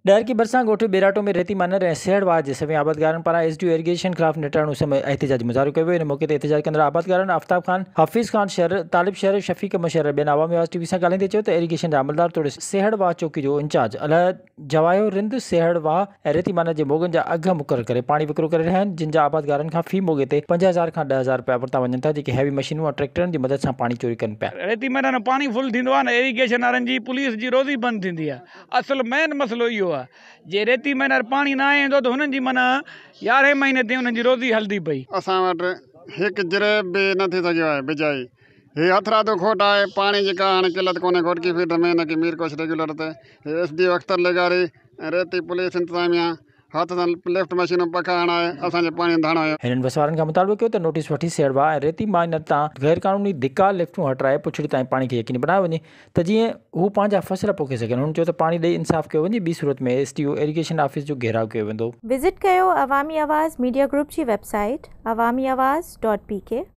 ڏهرڪي ڀرسان ڳوٺ ٻيراٽو ۾ ريتي مانر ۽ سيهڙ واهه جي سوين آبادگارن پاران ايس ڊي او ايريگيشن خلاف نٽهڻ اس ۾ احتجاجي مظاهرو ڪيو ويو. ان موقعي تي احتجاج ڪندڙ آبادگارن آفتاب خان، حفيظ خان شر، طالب شر، شفيق احمد شر ۽ ٻين عوامي آواز ٽي وي سان ڳالهائيندي چيو ته ايريگيشن جا عملدار توڙي سيهڙ واهه چوڪي جو انچارج الهه جوايو رند، سيهڙ واهه ۽ ريتي مانر جي موڳن جا اگهه مقرر ڪري پاڻي وڪرو ڪري رهيا آهن، جن جا آبادگارن کان في موڳي تي 5000 کان 10,000 رپيا ورتا وڃن ٿا، جيڪي هيوي مشينون ۽ ٽريڪٽرن جي مدد سان پاڻي چوري ڪن پيا. ريتي مانر ۾ پاڻي فل ٿيندو آهي نه ايريگيشن وارن جي پوليس جي روزي بند ٿيندي آهي اصل مين مسئلو اهو آهي جي ريتي مانر پاڻي ناهي ايندو ته هنن جي معنيٰ يارهين مهيني تائين انهن جي روزي هلندي پئي. اسان وٽ هڪ جريب به نه ٿي سگهيو آهي بجائي هي هٿرادو کوٽ آهي پاڻي جي ڪا هاڻي قلت ڪونهي گهوٽڪي فيڊر ۾ نه ڪي ميرڪوش ريگيولر تي هي ايس ڊي او اختر لغاري ۽ ريتي پوليس انتظاميا هٿ سان لفٽ مشينون پکا هڻائي اسان جي پاڻي ڌاڻو هنيو. هنن وسوارن کان مطالبو ڪيو ته نوٽيس وٺي سيڙوا ۽ ريتي مائنر تان غيرقانوني ڌڪا لفٽون هٽرائي پڇڙي تائين پاڻي کي يقيني بڻايو وڃي ته جيئن هو پنهنجا فصل پوکي سگهن. هن چيو ته پاڻي ڏئي انصاف ڪيو وڃي ٻي صورت ۾ S D O irrigation office جو گهيراء ڪيو ويندو. وزٽ ڪيو عوامي آواز ميڊيا گروپ جي web site Awami Awaz dot P K.